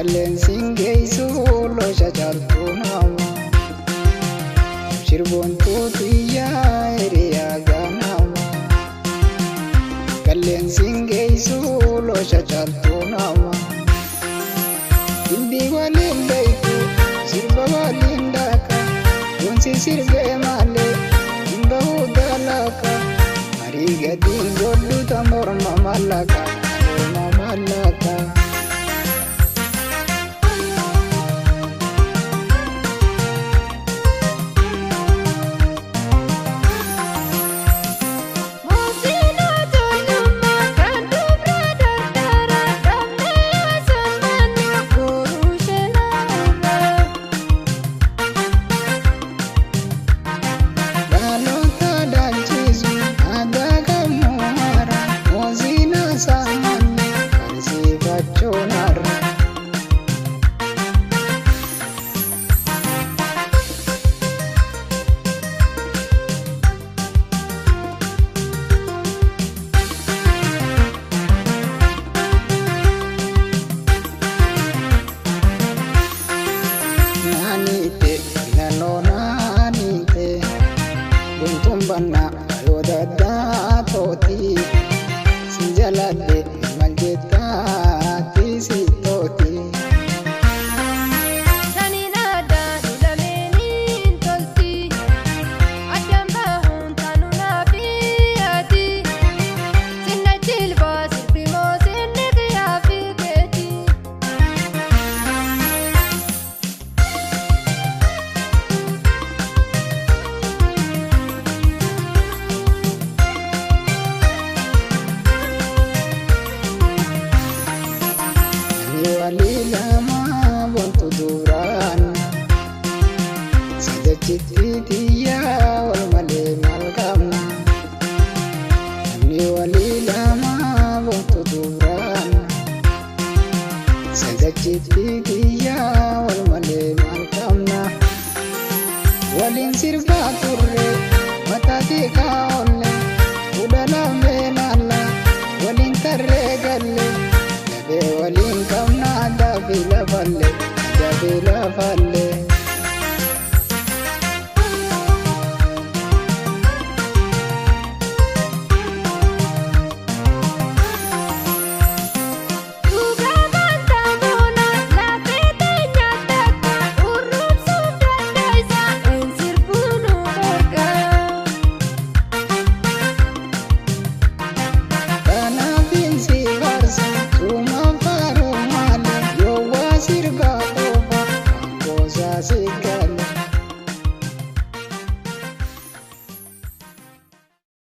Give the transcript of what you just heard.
Qilleensiin geessu loosha caaltuu nama. Shirboontuu xiyyaa hiriyaa ganama. Qilleensiin geessu loosha caaltuu nama. Dubbii waliin beektu sirba waliin daaka. Yoonsi sirbee malee hin bahu dalaaka. Marii gadiin godhuta morma mallaqa. Morma mallaqa. Dhaloota dhalchiisu aadaa kamuu hara mooziina saamanne barsiifachuun har'a. Naaniite naannoo naaniite buntuun bannaa dhaloota daatooti si jaladhe maal jettaati si tooti. Saniin aadaa dhulameen tolti. Addaan bahuun taanu naaf yaati. Sinna jilbaa sirbi moo sinni qiyyaa fi keeti. Ani walii lama bontu duraan sadachitti xiyyaa wal malee maal qabna. Namni walii lama bontu duraan sadachitti xiyyaa wal malee maal qabna. Waliin sirbaa turre mataa xiqqaa oolle kudha lamee naalla waliin tarree galle lafee waliin qabna daafi lafalle daafi lafalle.